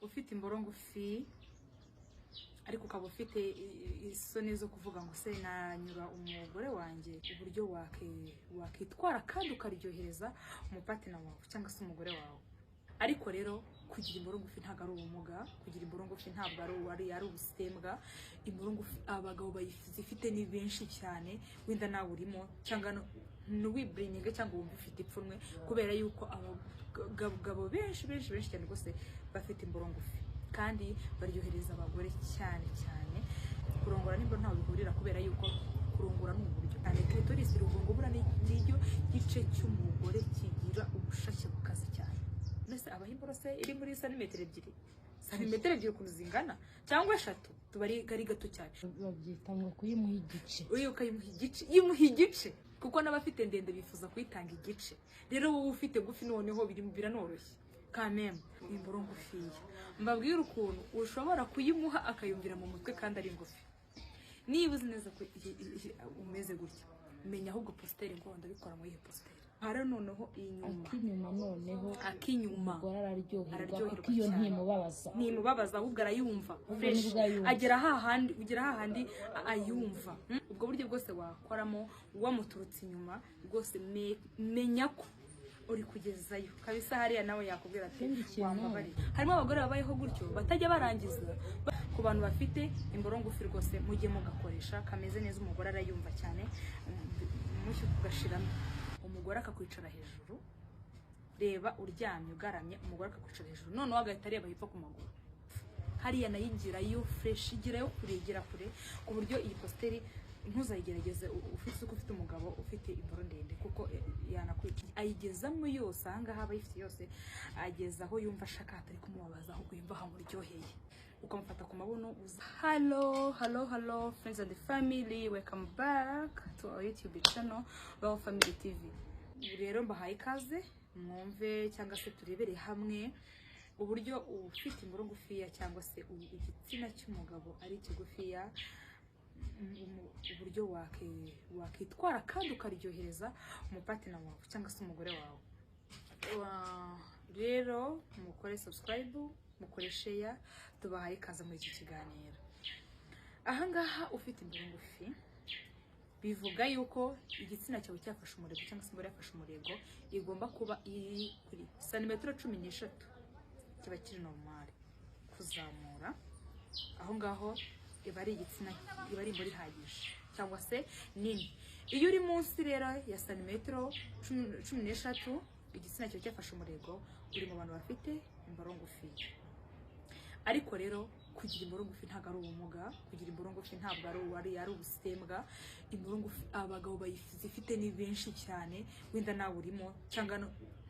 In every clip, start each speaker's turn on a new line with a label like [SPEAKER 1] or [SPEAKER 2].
[SPEAKER 1] Ufite imboro ngufi ariko ukaba ufite isoni zo kuvuga ngo se nanyura umugore wanjye, uburyo wakitwara kandi ukaryohereza umupartner wawe cyangwa se umugore wawe. Ariko rero kugira imboro ngufi ntabwo ari ubumuga, kugira imboro ngufi ntabwo ari ubusembwa. Imboro ngufi abagabo bayifite ni benshi cyane, wenda nawe urimo, cyangwa ntiwiburininge cyangwa wumve ufite ipfunwe, kubera yuko abagabo benshi benshi benshi cyane rwose bafite imboro ngufi kandi baryohereza abagore cyane cyane. Kurongora n'imboro ntaho bihurira, kubera yuko kurongora ni uburyo cyane. Clitoris, urugongo, buriya niryo gice cy'umugore kigira ubushake bukaze cyane. Mbese abaho imboro se iri muri santimetero 2, santimetero 2 ukuntu zingana, cyangwa 3, tuba ari gato cyane.
[SPEAKER 2] Babyita ngo kuyimuha igice.
[SPEAKER 1] Uriya ukayimuha igice, yimuha igice, kuko n'abafite ndende bifuza kuyitanga igice. Rero wowe ufite gufi noneho biranoroshye kameme. Imboro ngufiya, mbabwire ukuntu ushobora kuyimuha akayumvira mu mutwe kandi ari ngufi. Niba uzi neza ko umeze gutya, menya ahubwo posture, ngo ndabikora muri iyi posture. Hari noneho inyuma.
[SPEAKER 2] Akinyuma noneho.
[SPEAKER 1] Akinyuma.
[SPEAKER 2] Umugore araryoherwa.
[SPEAKER 1] Araryoherwa
[SPEAKER 2] kuko iyo
[SPEAKER 1] cyane.
[SPEAKER 2] Ntimubabaza.
[SPEAKER 1] Ntimubabaza, ahubwo arayumva.
[SPEAKER 2] Ahubwo
[SPEAKER 1] fresh.
[SPEAKER 2] Nibwo ayumva.
[SPEAKER 1] Agera hahandi, ugera hahandi ayumva. Ubwo buryo bwose wakoramo wamuturutse inyuma rwose, menya ko uri kugezayo kabisa hariya, nawe yakubwira ati
[SPEAKER 2] Ikindi kintu-
[SPEAKER 1] "Wambabariye." Harimo abagore babayeho gutyo batajya barangiza. Ku bantu bafite imboro ngufi rwose, mujye mugakoresha kameze neza, umugore arayumva cyane. Mushyi ugashiramo, umugore akakwicara hejuru. Reba uryamye ugaramye, umugore akakwicara hejuru, noneho agahita areba hepfo ku maguru hariya, nayo igerayo fresh, igerayo kure, igera kure, ku buryo iyi posture ntuzayigerageze ufite isuku, ufite umugabo ufite imboro ndende, kuko yanakwica. Ayigezamo yose ahangaha, aba ayifite yose, ageza aho yumva ashaka, hatari kumubabaza, ahubwo yumva hamuryoheye, ukamufata ku mabuno uza. Hello, hello, hello friends and family, welcome back to our YouTube channel, Baho Family TV. Rero mbahaye ikaze, mwumve cyangwa se turebere hamwe uburyo ufite imboro ngufiya cyangwa se igitsina cy'umugabo ari kigufiya, uburyo wakitwara kandi ukaryohereza umupartner wawe cyangwa se umugore wawe. Rero mukore subscribe, mukore share, tubahaye ikaze muri iki kiganiro. Ahangaha ufite imboro ngufi bivuga yuko igitsina cyawe cyafashe umurego cyangwa se imboro yafashe umurego, igomba kuba iri kuri santimetero 13, kiba kiri normal kuzamura. Aho ngaho iba ari igitsina, iba ari imboro ihagije cyangwa se nini. Iyo uri munsi rero ya santimetero 13, igitsina cyawe cyafashe umurego, uri mu bantu bafite imboro ngufiya. Ariko rero kugira imboro ngufi ntabwo ari ubumuga, kugira imboro ngufi ntabwo ari ubusembwa. Imboro ngufi abagabo bayifite ni benshi cyane, wenda nawe urimo, cyangwa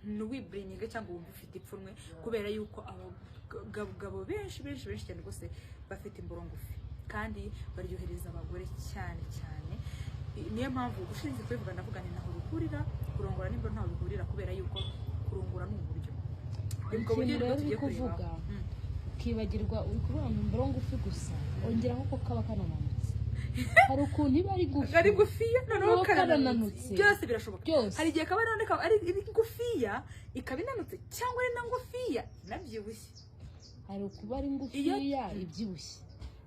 [SPEAKER 1] ntiwiburininge cyangwa wumve ufite ipfunwe, kubera yuko abagabo benshi benshi benshi cyane rwose bafite imboro ngufi kandi baryohereza abagore cyane cyane. Niyo mpamvu ushinzwe kubivuga ndavuga nti ntaho bihurira, kurongora n'imboro ntaho bihurira, kubera yuko kurongora ni uburyo. Ubwo buryo
[SPEAKER 2] Ikintu
[SPEAKER 1] nibwo
[SPEAKER 2] rero uri
[SPEAKER 1] tugiye
[SPEAKER 2] kuvuga
[SPEAKER 1] kurebaho.
[SPEAKER 2] Ukibagirwa, uri kuvuga ngo imboro ngufi gusa, ongeraho ko kaba kananutse. Hari ukuntu iba ari ngufi,
[SPEAKER 1] ari ngufiya noneho
[SPEAKER 2] noneho
[SPEAKER 1] karananutse.
[SPEAKER 2] Karananutse.
[SPEAKER 1] Byose birashoboka.
[SPEAKER 2] Byose.
[SPEAKER 1] Hari igihe kaba none kaba ari ngufiya ikaba inanutse, cyangwa ari na ngufiya inabyibushye.
[SPEAKER 2] Hari ukuba ari ngufiya ibyibushye,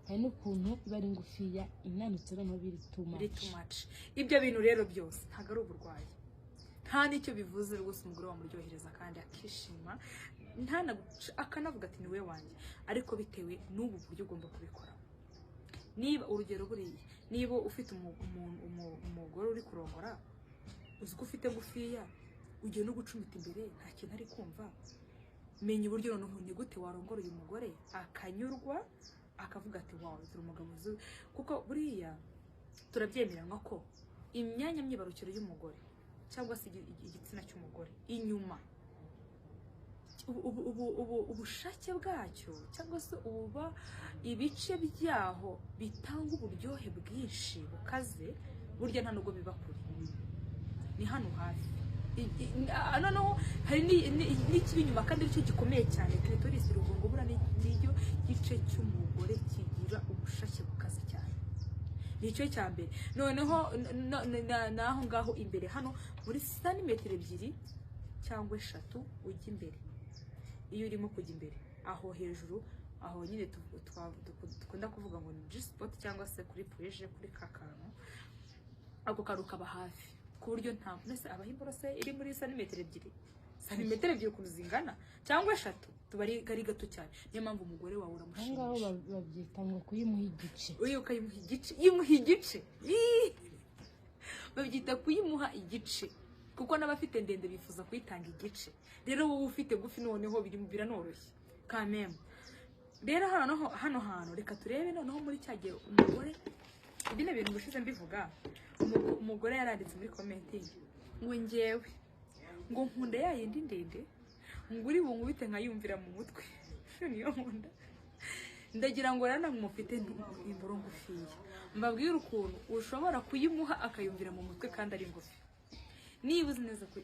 [SPEAKER 2] hari n'ukuntu iba ari ngufiya inanutse, noneho biri too
[SPEAKER 1] biri
[SPEAKER 2] much.
[SPEAKER 1] Too much. Ibyo bintu rero byose ntabwo ari uburwayi, nta n'icyo bivuze rwose. Umugore wamuryohereza kandi akishima, akanavuga ati "Ni we wanjye", ariko bitewe n'ubu buryo ugomba kubikora. Niba urugero buriya, niba ufite umugore uri kurongora, uzi ko ufite ngufiya, ugiye no gucumita imbere nta kintu ari kumva, menya uburyo noneho ni gute warongora uyu mugore akanyurwa, akavuga ati "Wawe turi umugabo uzi", kuko buriya turabyemeranwa ko imyanya myibarukiro y'umugore cyangwa se igitsina cy'umugore inyuma, ubushake bwacyo cyangwa se uba ibice byaho bitanga uburyohe bwinshi bukaze, burya nta nubwo biba kure, ni hano hafi. Noneho hari n'ikiba inyuma kandi aricyo gikomeye cyane, clitoris, urugongo, buriya niryo gice cy'umugore kigira ubushake bukaze cyane, nicyo cya mbere. Noneho n'aho ngaho imbere hano muri santimetero 2 cyangwa 3 ujya imbere, iyo urimo kujya imbere Aho hejuru, aho nyine dukunda kuvuga ngo ni G-spot cyangwa se kuri pureje, kuri ka kantu, ako kantu kaba hafi ku buryo nta mbese abaho imborose iri muri santimetero 2, santimetero 2 ukuntu zingana cyangwa 3, tuba ari gato cyane. Niyo mpamvu umugore wawe
[SPEAKER 2] Aho ngaho
[SPEAKER 1] uramushimisha.
[SPEAKER 2] Babyita ngo kuyimuha igice.
[SPEAKER 1] Uyu ukayimuha igice, yimuha igice. Ih! Babyita kuyimuha igice kuko n'abafite ndende bifuza kuyitanga igice. Rero wowe ufite gufi noneho biri biranoroshye kameme. Rero hano hantu reka turebe noneho muri cya gihe umugore, bino bintu ubushize mbivuga, umugore yaranditse muri comment ngo ngewe ngo nkunda ya yindi ndende, ngo uri bunkubite nkayumvira mu mutwe, niyo nkunda. Ndagira ngo rero namwe mufite imboro ngufiya mbabwire ukuntu ushobora kuyimuha akayumvira mu mutwe kandi ari ngufi. Niba uzi neza ko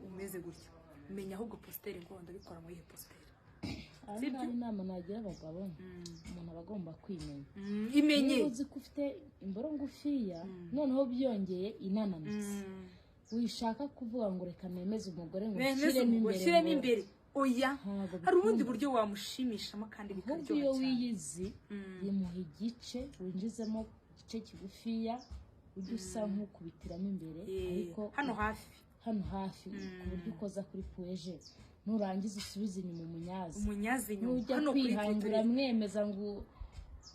[SPEAKER 1] umeze gutya, menya ahubwo posture, ngo ndabikora muri iyi posture.
[SPEAKER 2] Aha
[SPEAKER 1] Sibyo?
[SPEAKER 2] ngaha inama nagira abagabo, umuntu aba agomba kwimenya.
[SPEAKER 1] Imenye.
[SPEAKER 2] Niba uzi ko ufite imboro ngufiya, noneho byongeye inananutse, wishaka kuvuga ngo reka nemeze umugore ngo
[SPEAKER 1] Nemeze
[SPEAKER 2] nshyiremo
[SPEAKER 1] umugore
[SPEAKER 2] imbere
[SPEAKER 1] shyiremo imbere, oya.
[SPEAKER 2] Ntabwo
[SPEAKER 1] Hari ubundi
[SPEAKER 2] bikunda.
[SPEAKER 1] buryo wamushimishamo kandi
[SPEAKER 2] Ahubwo
[SPEAKER 1] bikaryoha
[SPEAKER 2] iyo
[SPEAKER 1] cyane.
[SPEAKER 2] wiyizi, yimuha igice, winjizemo igice kigufiya, ujye usa nk'ukubitiramo imbere, ariko
[SPEAKER 1] hano hafi.
[SPEAKER 2] Hano hafi, ku buryo ukoza kuri puweje, nurangiza usubize inyuma umunyazi.
[SPEAKER 1] Umunyazi inyuma.
[SPEAKER 2] Nujya
[SPEAKER 1] Hano kuri
[SPEAKER 2] kwihangura
[SPEAKER 1] clitoris.
[SPEAKER 2] Mwemeza ngo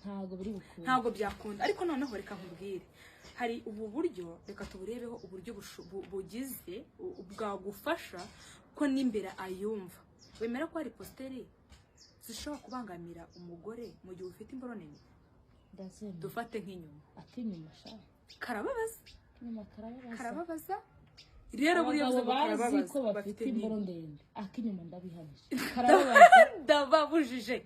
[SPEAKER 2] ntabwo biri bukunde.
[SPEAKER 1] Ntabwo byakunda. Ariko noneho reka nkubwire, hari ubu buryo, reka tuburebeho, uburyo bugize bwagufasha ko n'imbere ayumva. Wemera ko hari posture zishobora kubangamira umugore mu gihe ufite imboro nini?
[SPEAKER 2] Ndazemera.
[SPEAKER 1] Dufate nk'inyuma.
[SPEAKER 2] Ak'inyuma sha.
[SPEAKER 1] Karababaza.
[SPEAKER 2] Ak'inyuma karababaza.
[SPEAKER 1] Karababaza. Rero buriya
[SPEAKER 2] Abagabo
[SPEAKER 1] bivuze ngo
[SPEAKER 2] bazi
[SPEAKER 1] karababaza
[SPEAKER 2] ko bafite imboro
[SPEAKER 1] nini.
[SPEAKER 2] ndende, ak'inyuma ndabihamije karababaza.
[SPEAKER 1] Ndababujije,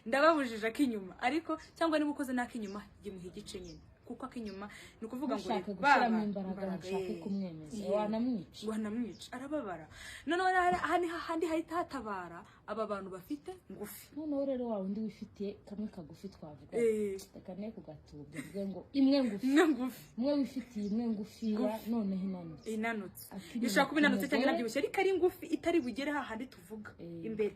[SPEAKER 1] ndababujije ak'inyuma. Ariko cyangwa niba ukoze n'ak'inyuma, gimuha igice nyine, kuko ak'inyuma ni ukuvuga ngo
[SPEAKER 2] Ntushake
[SPEAKER 1] baba
[SPEAKER 2] gushyiramo imbaraga,
[SPEAKER 1] imbaraga,
[SPEAKER 2] ntushake kumwemeza, wanamwica.
[SPEAKER 1] Wanamwica, arababara. Noneho aha ni hahandi hahita hatabara aba bantu bafite ngufi.
[SPEAKER 2] Noneho rero wa wundi wifitiye kamwe kagufi twavuga, reka ne kugatubya, mvuge ngo imwe ngufi.
[SPEAKER 1] Imwe ngufi.
[SPEAKER 2] Umwe wifitiye imwe ngufiya noneho inanutse.
[SPEAKER 1] Inanutse.
[SPEAKER 2] Ak'inyuma
[SPEAKER 1] Ishobora kuba inanutse cyangwa
[SPEAKER 2] k'umugore.
[SPEAKER 1] inabyibushye, ariko ari ngufi itari bugere hahandi tuvuga imbere.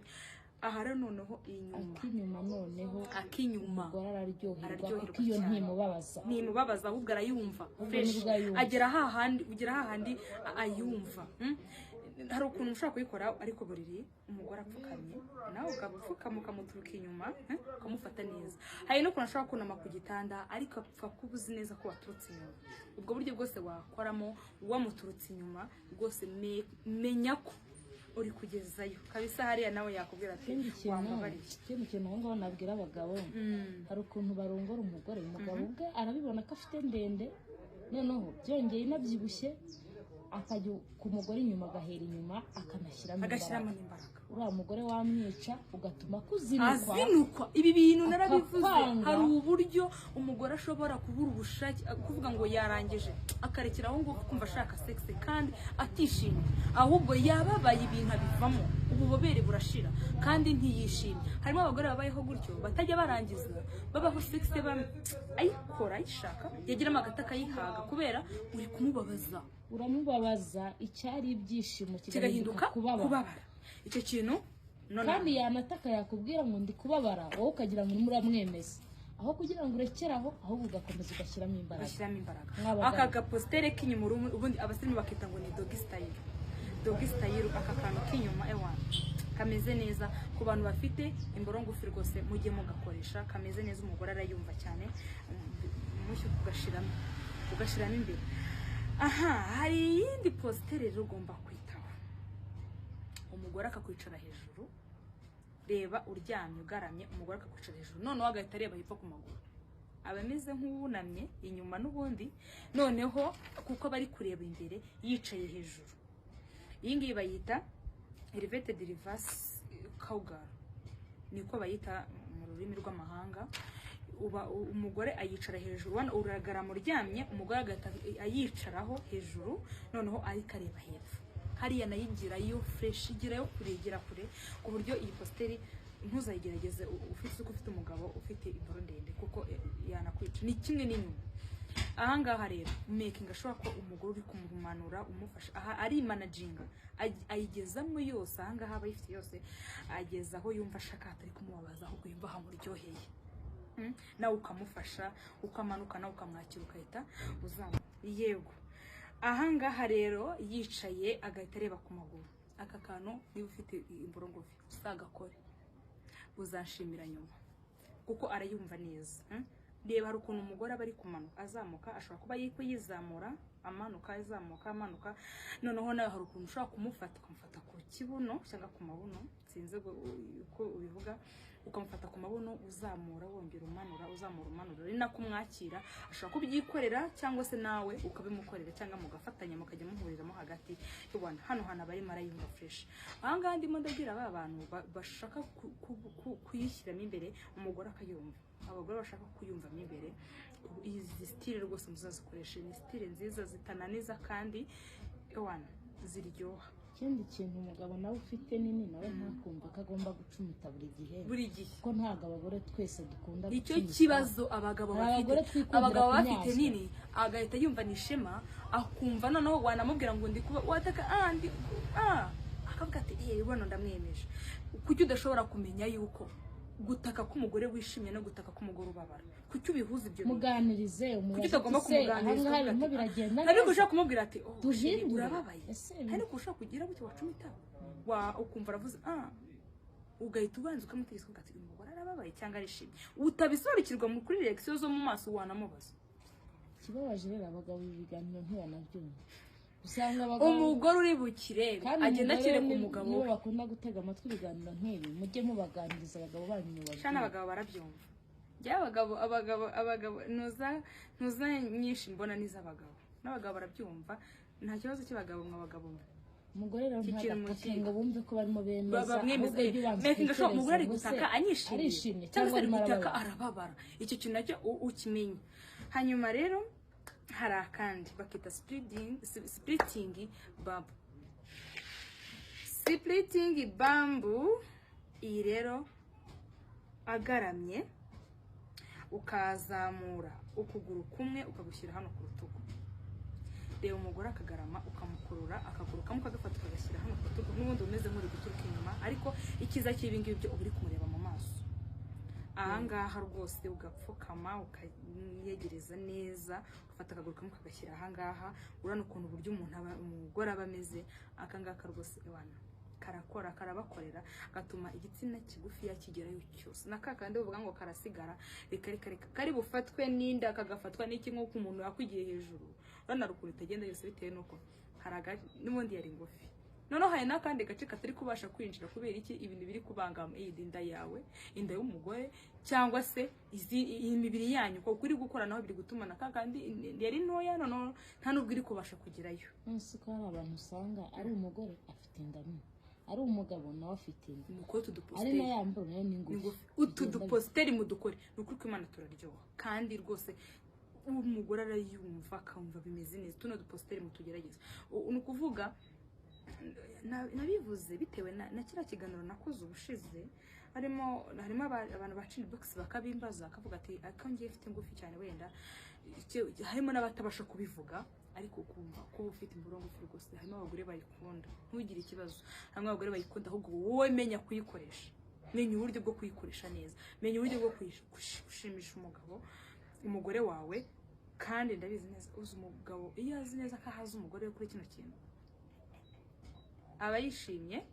[SPEAKER 1] Aha rero noneho inyuma.
[SPEAKER 2] Ak'inyuma noneho.
[SPEAKER 1] Ak'inyuma.
[SPEAKER 2] Umugore araryoherwa.
[SPEAKER 1] Araryoherwa
[SPEAKER 2] Kuko iyo
[SPEAKER 1] cyane.
[SPEAKER 2] ntimubabaza.
[SPEAKER 1] Ntimubabaza, ahubwo arayumva
[SPEAKER 2] Ahubwo
[SPEAKER 1] fresh.
[SPEAKER 2] nibwo ayumva.
[SPEAKER 1] Agera hahandi, ugera hahandi ayumva. Hari ukuntu ushobora kuyikora ariko buriri umugore apfukamye, nawe ukaba upfukama ukamuturuka inyuma, ukamufata neza. Hari n'ukuntu ashobora kunama ku gitanda, ariko apfa kuba uzi neza ko waturutse inyuma. Ubwo buryo bwose wakoramo wamuturutse inyuma rwose, menya ko uri kugezayo kabisa hariya, nawe yakubwira ati
[SPEAKER 2] Ikindi kintu,
[SPEAKER 1] wambabariye.
[SPEAKER 2] ikindi kintu aho ngaho nabwira abagabo, hari ukuntu barongora umugore, umugabo ubwe arabibona ko afite ndende, noneho byongeye inabyibushye, akajya ku mugore inyuma, agahera inyuma, akanashyiramo
[SPEAKER 1] Agashyiramo
[SPEAKER 2] imbaraga.
[SPEAKER 1] n'imbaraga.
[SPEAKER 2] Uriya mugore wamwica, ugatuma kuzinukwa.
[SPEAKER 1] Azinukwa. Ibi bintu narabivuze.
[SPEAKER 2] Akakwanga.
[SPEAKER 1] Hari uburyo umugore ashobora kubura ubushake, kuvuga ngo yarangije, akarekera aho ngaho, kumva ashaka sex kandi atishimye, ahubwo yababaye, ibintu abivamo, ububobere burashira kandi ntiyishimye. Harimo abagore babayeho gutyo, batajya barangiza, babaho sex ayikora ayishaka, yagiramo agati akayihaga kubera uri kumubabaza.
[SPEAKER 2] Uramubabaza, icyari ibyishimo
[SPEAKER 1] kigahinduka
[SPEAKER 2] kigahinduka kubabara.
[SPEAKER 1] Kubabara. Icyo kintu none
[SPEAKER 2] Kandi yanataka, yakubwira ngo ndi kubabara, wowe ukagira ngo urimo uramwemeza, aho kugira ngo urekere aho, ahubwo ugakomeza ugashyiramo imbaraga.
[SPEAKER 1] Ugashyiramo imbaraga.
[SPEAKER 2] Mwabagabo.
[SPEAKER 1] Aka gaposture k'inyuma, ubundi abasirimu bakita ngo ni doggy style. Doggy style, aka kantu k'inyuma, ewa, kameze neza ku bantu bafite imboro ngufi rwose, mujye mugakoresha, kameze neza, umugore arayumva cyane. Mushyu ugashiramo imbere. Aha hari iyindi posture rero ugomba kwitaho. Umugore akakwicara hejuru, reba uryamye ugaramye, umugore akakwicara hejuru, noneho agahita areba hepfo ku maguru, aba ameze nk'uwunamye inyuma n'ubundi, noneho kuko aba ari kureba imbere yicaye hejuru. Iyi ngiyi bayita elevated reverse cowgirl, niko bayita mu rurimi rw'amahanga. Uba umugore ayicara hejuru, ubona uragarama uryamye, umugore agahita ayicaraho hejuru, noneho ariko areba hepfo hariya, nayo igirayo fresh, igirayo kure, igera kure, ku buryo iyi posture ntuzayigerageze ufite uko ufite umugabo ufite imboro ndende, kuko yanakwica. Ni kimwe n'inyuma. Ahangaha rero making sure ko umugore uri kumumanura umufasha aha ari managinga, ayigezamo yose. Ahangaha aba ayifite yose, ageza aho yumva ashaka, atari kumubabaza, ahubwo yumva hamuryoheye. Nawe ukamufasha, ukamanuka, nawe ukamwakira, ugahita uzamuka. Yego, ahangaha rero yicaye agahita areba ku maguru. Aka kantu, niba ufite imboro ngufi, uzagakore, uzanshimira nyuma, kuko arayumva neza. Reba, hari ukuntu umugore aba ari kumanuka azamuka, ashobora kuba yiko yizamura, amanuka, azamuka, amanuka. Noneho nawe hari ukuntu ushobora kumufata, ukamufata ku kibuno cyangwa ku mabuno, sinzi uko ubivuga, ukamufata ku mabuno, uzamura, wongera umanura, uzamura, umanura, ari nako umwakira. Ashobora kubyikorera cyangwa se nawe ukabimukorera, cyangwa mugafatanya, mukajya muhuriramo hagati. Ubona hano hantu aba arimo arayumva fresh. Ahangaha ndimo ndagira ba bantu bashaka kuyishyiramo imbere, umugore akayumva. Abagore bashaka kuyumvamo imbere, izi style rwose muzazikoreshe. Ni style nziza zitananiza kandi ewana ziryoha.
[SPEAKER 2] Ikindi kintu, umugabo nawe ufite nini nawe ntakumva ko agomba gucumita buri gihe.
[SPEAKER 1] Buri gihe.
[SPEAKER 2] Kuko ntabwo abagore twese dukunda
[SPEAKER 1] Nicyo
[SPEAKER 2] gucumita.
[SPEAKER 1] kibazo abagabo
[SPEAKER 2] Hari
[SPEAKER 1] bafite.
[SPEAKER 2] abagore twikundira
[SPEAKER 1] Abagabo bafite
[SPEAKER 2] kunyazwa.
[SPEAKER 1] nini agahita yumva ni ishema, akumva noneho wanamubwira ngo ndi kuba wataka, ndi akavuga ati: "Eh, bano ndamwemeje." Kuki udashobora kumenya yuko gutaka k'umugore wishimye no gutaka k'umugore ubabara, kuki ubihuza ibyo bintu?
[SPEAKER 2] Muganirize,
[SPEAKER 1] Kuki
[SPEAKER 2] umubaze
[SPEAKER 1] utagomba
[SPEAKER 2] uti se
[SPEAKER 1] kumuganiriza,
[SPEAKER 2] ahangaha
[SPEAKER 1] ukavuga
[SPEAKER 2] birimo
[SPEAKER 1] ati,
[SPEAKER 2] biragenda
[SPEAKER 1] hari
[SPEAKER 2] neza,
[SPEAKER 1] ushobora kumubwira ati: "Oh,
[SPEAKER 2] duhindure."
[SPEAKER 1] urababaye."
[SPEAKER 2] Ese
[SPEAKER 1] Hari n'ukuntu ushobora kugira gutya wacumita wa ukumva aravuze ah, ugahita ubanza ukamutegeka, ukavuga ati: "Uyu mugore arababaye cyangwa arishimye?" Utabisobanukirwa mu kuri reaction zo mu maso, wanamubaza.
[SPEAKER 2] Ikibabaje rero, abagabo ibi biganiro ntibanabyumva. Usanga abagabo
[SPEAKER 1] Umugore uri bukirebe
[SPEAKER 2] kandi
[SPEAKER 1] agenda
[SPEAKER 2] umugore
[SPEAKER 1] akireka umugabo
[SPEAKER 2] nibo
[SPEAKER 1] we.
[SPEAKER 2] bakunda gutega amatwi ibiganiro nk'ibi. Mujye mubaganiriza abagabo banyu, mubabwire.
[SPEAKER 1] Shana, abagabo barabyumva. Njyewe abagabo ntuza nyinshi mbona n'iz'abagabo, n'abagabo barabyumva. Nta kibazo cy'abagabo mwe abagabo mwe.
[SPEAKER 2] Umugore rero
[SPEAKER 1] Iki kintu
[SPEAKER 2] ntagatake
[SPEAKER 1] mu
[SPEAKER 2] ngo bumve ko barimo bemeza,
[SPEAKER 1] bamwemeza.
[SPEAKER 2] ahubwo jya ubanza
[SPEAKER 1] Making sure umugore ari
[SPEAKER 2] utekereze ngo se
[SPEAKER 1] gutaka anyishimiye
[SPEAKER 2] arishimye
[SPEAKER 1] cyangwa se ari
[SPEAKER 2] arimo
[SPEAKER 1] gutaka
[SPEAKER 2] arababara.
[SPEAKER 1] Arababara. Icyo kintu nacyo ukimenye. Hanyuma rero hari akandi bakita splitting bump. Splitting bump, iyi rero agaramye, ukazamura ukuguru kumwe ukagushyira hano ku rutugu. Reba, umugore akagarama, ukamukurura akaguru kamwe, ukagafata ukagashyira hano ku rutugu, n'ubundi umeze nk'uri guturuka inyuma. Ariko icyiza cy'ibi ngibi byo, uba uri kumureba mu maso. Ahangaha rwose ugapfukama, ukayegereza neza, ugafata akaguru kamwe ukagashyira ahangaha. Urabona ukuntu uburyo umuntu aba, umugore aba ameze. Akangaka rwose ewana karakora, karabakorera, gatuma igitsina kigufiya kigerayo cyose. Na kakandi bavuga ngo karasigara, reka reka reka, kari bufatwe n'inda, kagafatwa n'iki, nk'uko umuntu yakwigiye hejuru. Urabona ukuntu itagenda yose bitewe n'uko hari n'ubundi yari ngufi. Noneho hari n'akandi gace katari kubasha kwinjira. Kubera iki? Ibintu biri kubangama iyi inda yawe, inda y'umugore, cyangwa se izi iyi mibiri yanyu ko kuri gukoranaho, biri gutuma na kakandi yari ntoya noneho nta nubwo iri kubasha kugerayo.
[SPEAKER 2] Nonese ko hari abantu usanga ari umugore afite inda nini, ari umugabo nawe afite inda,
[SPEAKER 1] Umukore utu
[SPEAKER 2] ari
[SPEAKER 1] duposture
[SPEAKER 2] na ya mboro nayo ni
[SPEAKER 1] ni
[SPEAKER 2] ngufi,
[SPEAKER 1] ngufi, utu
[SPEAKER 2] Bigenda
[SPEAKER 1] duposture mudukore. Ni ukuri kw'Imana turaryoha, kandi rwose umugore arayumva, akumva bimeze neza. Tuno duposture mutugerageze. Ni ukuvuga nabivuze bitewe na kiriya kiganiro nakoze ubushize, harimo abantu baca inbox bakabimbaza, akavuga ati: "Ariko ngiye mfite ngufi cyane." Wenda harimo n'abatabasha kubivuga, ariko ukumva kuba ufite imboro ngufi rwose, harimo abagore bayikunda. Ntugire ikibazo, harimo abagore bayikunda. Ahubwo wowe menya kuyikoresha, menya uburyo bwo kuyikoresha neza, menya uburyo bwo gushimisha umugabo, umugore wawe. Kandi ndabizi neza, uzi umugabo iyo azi neza ko ahaza umugore we kuri kino kintu, aba yishimye.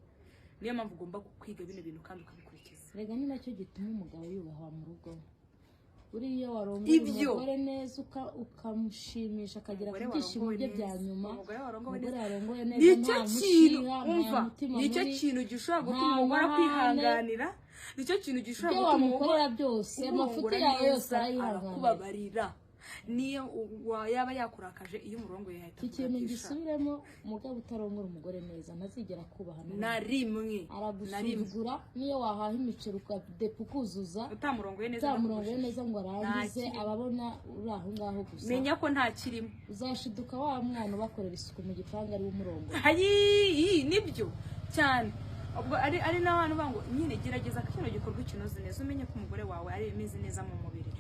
[SPEAKER 1] Niyo mpamvu ugomba kwiga bino bintu kandi ukabikurikiza.
[SPEAKER 2] Rega ni nacyo gituma umugabo yubahwa mu rugo. Buriya iyo warongoye
[SPEAKER 1] Ibyo.
[SPEAKER 2] umugore neza, ukamushimisha, akagera ku
[SPEAKER 1] Umugore
[SPEAKER 2] byishimo
[SPEAKER 1] warongowe
[SPEAKER 2] bye bya
[SPEAKER 1] neza.
[SPEAKER 2] nyuma,
[SPEAKER 1] Umugore warongowe
[SPEAKER 2] umugore
[SPEAKER 1] neza.
[SPEAKER 2] warongoye neza
[SPEAKER 1] Nicyo
[SPEAKER 2] nta
[SPEAKER 1] kintu
[SPEAKER 2] mushiha, nta
[SPEAKER 1] umva,
[SPEAKER 2] mutima
[SPEAKER 1] nicyo
[SPEAKER 2] mubi,
[SPEAKER 1] kintu gishobora gutuma
[SPEAKER 2] nta
[SPEAKER 1] umugore
[SPEAKER 2] mahane.
[SPEAKER 1] akwihanganira. Nicyo kintu gishobora
[SPEAKER 2] Ibyo
[SPEAKER 1] gutuma umugore
[SPEAKER 2] wamukorera byose, amafuti
[SPEAKER 1] umurongora
[SPEAKER 2] yawe yose,
[SPEAKER 1] neza,
[SPEAKER 2] arayihanganira.
[SPEAKER 1] arakubabarira. Niyo yaba yakurakaje, iyo umurongoye yahita
[SPEAKER 2] Iki kintu
[SPEAKER 1] avuga ati, "Sha,
[SPEAKER 2] gisubiremo: umugabo utarongora umugore neza ntazigera kubaha na
[SPEAKER 1] na
[SPEAKER 2] rimwe.
[SPEAKER 1] rimwe, na rimwe.
[SPEAKER 2] Aragusuzugura. Niyo wahaha imiceri ukadepa ukuzuza,
[SPEAKER 1] Utamurongoye neza,
[SPEAKER 2] utamurongoye
[SPEAKER 1] ndakubujije.
[SPEAKER 2] neza ngo arangize,
[SPEAKER 1] Nta kirimo.
[SPEAKER 2] ababona uri aho ngaho gusa.
[SPEAKER 1] Menya ko nta kirimo.
[SPEAKER 2] Uzashiduka wa mwana ubakorera isuku mu gipangu ari we umurongoye.
[SPEAKER 1] Hayi, nibyo cyane. Ubwo ari n'abantu bavuga ngo nyine gerageza kino gikorwa ukinoze neza, umenye ko umugore wawe ari imeze neza mu mubiri.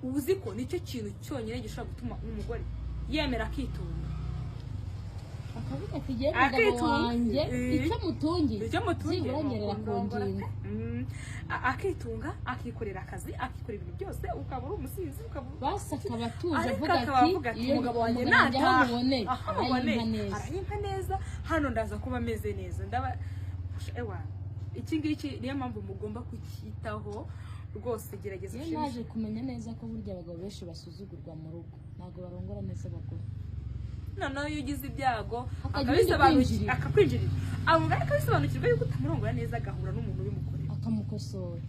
[SPEAKER 1] Uzi ko nicyo kintu cyonyine gishobora gutuma umugore yemera akitunga,
[SPEAKER 2] akavuga ati: "Jyewe umugabo
[SPEAKER 1] Akitunga.
[SPEAKER 2] wanjye icyo mutungiye,
[SPEAKER 1] Icyo mutungiye
[SPEAKER 2] byibura nyerera ku
[SPEAKER 1] kundongora
[SPEAKER 2] ngingo."
[SPEAKER 1] pe. Akitunga, akikorera akazi, akikorera ibintu byose, ukaba uri umusinzi, ukaba
[SPEAKER 2] Basi akaba atuje,
[SPEAKER 1] ariko
[SPEAKER 2] avuga
[SPEAKER 1] akaba
[SPEAKER 2] ati:
[SPEAKER 1] avuga ati:
[SPEAKER 2] "Iyo
[SPEAKER 1] "Umugabo wanjye
[SPEAKER 2] umugabo wanjye aho
[SPEAKER 1] nataha,
[SPEAKER 2] muboneye,
[SPEAKER 1] aho muboneye,
[SPEAKER 2] arayimpa neza."
[SPEAKER 1] Arayimpa neza, hano ndaza kuba ameze neza. Ndaba ewa iki ngiki niyo mpamvu mugomba kucyitaho rwose. Gerageza
[SPEAKER 2] Iyo
[SPEAKER 1] ushimishe.
[SPEAKER 2] naje kumenya neza ko burya abagabo benshi basuzugurwa mu rugo, ntabwo barongora neza abagore.
[SPEAKER 1] Noneho iyo ugize ibyago
[SPEAKER 2] Akagira undi kwinjirira.
[SPEAKER 1] Akakwinjirira, abo akabisobanukirwa yuko utamurongora neza, agahura n'umuntu ubimukorera,
[SPEAKER 2] akamukosora,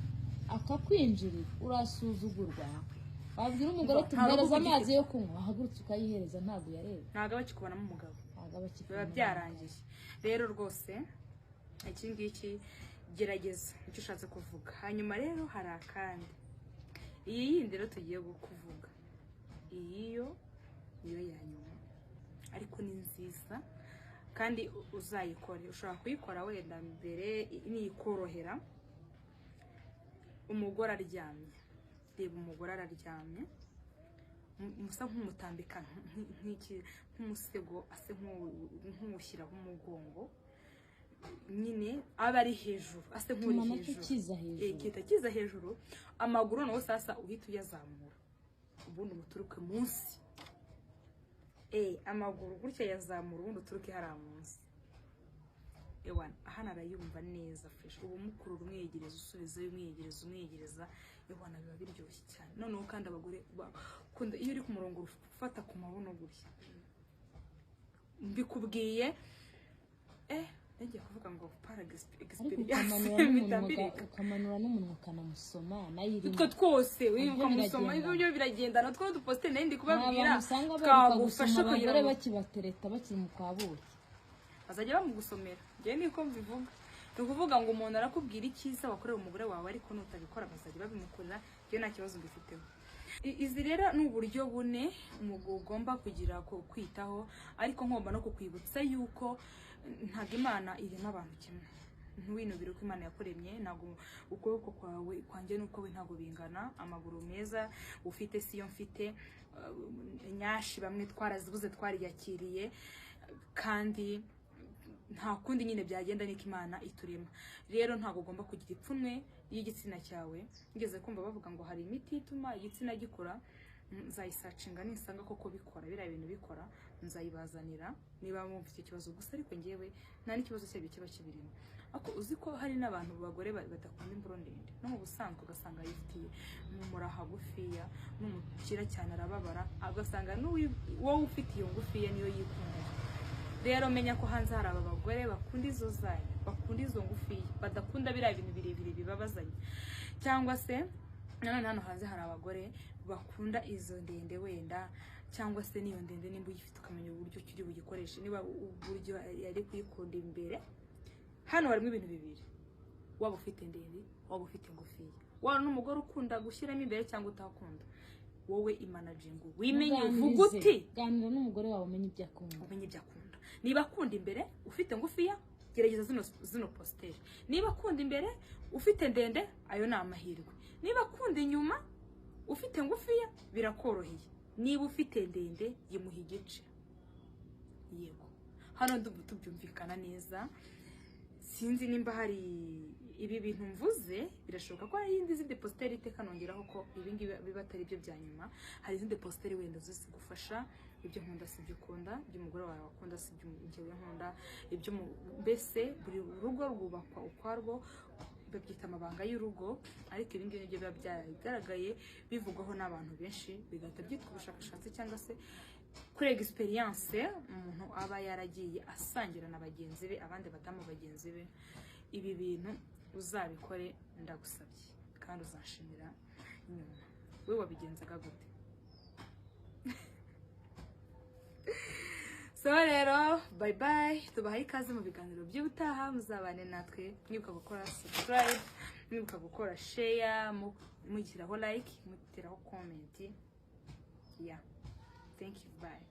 [SPEAKER 2] akakwinjirira, urasuzugurwa. Wabwira umugore ati:
[SPEAKER 1] Nta rugo
[SPEAKER 2] "Mpereza
[SPEAKER 1] ugifite.
[SPEAKER 2] amazi yo kunywa," ahagurutse ukayihereza, ntabwo uyareba.
[SPEAKER 1] Ntabwo aba akikubonamo umugabo.
[SPEAKER 2] Ntabwo aba
[SPEAKER 1] Biba
[SPEAKER 2] akikubona.
[SPEAKER 1] byarangiye. Rero rwose iki ngiki gerageza, icyo ushatse kuvuga. Hanyuma rero hari akandi, iyi yindi rero tugiye kuvuga, iyi yo niyo ya nyuma, ariko ni nziza kandi uzayikore. Ushobora kuyikora wenda mbere niyikorohera. Umugore aryamye, reba, umugore araryamye, musa nk'umutambika nk'umusego, ase nk'uwushyiraho umugongo nyine, aba ari hejuru, ase nk'uri
[SPEAKER 2] Tuma nacyo
[SPEAKER 1] hejuru.
[SPEAKER 2] kiza hejuru.
[SPEAKER 1] Gihita kiza hejuru. Amaguru noneho sasa uhita uyazamura, ubundi umuturuke munsi. Amaguru gutya yazamura, ubundi uturuke hariya munsi. Ewana, hano arayumva neza fresh. Ubu mukurura, umwegereza, usubizayo, umwegereza, umwegereza. Ewana, biba biryoshye cyane. Noneho kandi abagore bakunda iyo uri ku murongo ufata ku mabuno gutya. Mbikubwiye, ngiye kuvuga ngo para
[SPEAKER 2] Ariko
[SPEAKER 1] experience.
[SPEAKER 2] ukamanura n'umunwa,
[SPEAKER 1] Bitambirika.
[SPEAKER 2] ukamanura n'umunwa, ukanamusoma nayo irimo.
[SPEAKER 1] Utwo twose
[SPEAKER 2] Nabyo
[SPEAKER 1] ukamusoma,
[SPEAKER 2] biragendana.
[SPEAKER 1] ibyo biragendana. Utwo dupositeri nari ndi
[SPEAKER 2] Hari
[SPEAKER 1] kubabwira
[SPEAKER 2] abantu usanga baheruka
[SPEAKER 1] twagufasha
[SPEAKER 2] gusoma
[SPEAKER 1] kugira
[SPEAKER 2] abagore
[SPEAKER 1] ngo
[SPEAKER 2] bakibatereta, bakiri mu kwa buki.
[SPEAKER 1] Bazajya bamugusomera. Njyewe niko mbivuga. Ni ukuvuga ngo umuntu arakubwira icyiza wakorera umugore wawe, ariko nutabikora bazajya babimukorera. Njyewe nta kibazo mbifiteho. Izi rero ni uburyo bune umugabo ugomba kugira kwitaho, ariko ngomba no kukwibutsa yuko ntabwo Imana irema abantu kimwe. Ntiwinubire uko Imana yakuremye. Ntabwo ukuboko kwawe kwanjye n'uko we ntabwo bingana. Amaguru meza ufite siyo mfite. Nyashi bamwe twarazibuze, twariyakiriye, kandi nta kundi nyine byagenda, niko Imana iturema. Rero ntabwo ugomba kugira ipfunwe y'igitsina cyawe. Ngeze kumva bavuga ngo hari imiti ituma igitsina gikura, nzayisearchinga, nisanga koko bikora, biriya bintu bikora, nzayibazanira niba mwumva icyo kibazo gusa. Ariko ngewe nta n'ikibazo cyabyo kiba kibirimo. Ariko uzi ko hari n'abantu bagore badakunda imboro ndende no mu busanzwe, ugasanga yifitiye umura hagufiya, n'umukira cyane arababara, ugasanga wowe ufite iyo ngufiya niyo yikundira. Rero menya ko hanze hari aba bagore bakunda izo zanyu, bakunda izo ngufiya, badakunda biriya bintu birebire bibabazanya. Cyangwa se nanone hano hanze hari abagore bakunda izo ndende wenda, cyangwa se n'iyo ndende nimba uyifite ukamenya uburyo ukiri buyikoreshe, niba uburyo yari kuyikunda imbere. Hano harimo ibintu bibiri: waba ufite ndende, waba ufite ngufiya, waba n'umugore ukunda gushyiramo imbere cyangwa utakunda, wowe imanaginga, wimenye, uvuga uti
[SPEAKER 2] Ganira n'umugore wawe, umenye ibyo akunda.
[SPEAKER 1] Umenye ibyo akunda. Niba akunda imbere ufite ngufiya, gerageza zino posture. Niba akunda imbere ufite ndende, ayo ni amahirwe. Niba akunda inyuma ufite ngufiya, birakoroheye. Niba ufite ndende, yimuha igice. Yego, hano ndumva tubyumvikana neza. Sinzi nimba hari ibi bintu mvuze, birashoboka ko hari iyindi zindi posture. Iteka nongeraho ko ibi ngibi biba atari byo bya nyuma. Hari izindi posture wenda zo zigufasha. Ibyo nkunda si ibyo ukunda, ibyo umugore wawe akunda si ibyo njyewe nkunda, ibyo mbese buri rugo rwubakwa ukwarwo, babyita amabanga y'urugo. Ariko ibi ngibi nibyo biba byagaragaye, bivugwaho n'abantu benshi, bigahita byitwa ubushakashatsi cyangwa se kuri experience umuntu aba yaragiye asangira na bagenzi be, abandi badamu bagenzi be. Ibi bintu uzabikore, ndagusabye, kandi uzanshimira nyuma. We wabigenzaga gute? So rero, bye bye, tubahaye ikaze mu biganiro by'ubutaha. Muzabane natwe, mwibuka gukora subscribe, mwibuka gukora share, mushyiraho like, muteraho comment. Yeah, thank you, bye.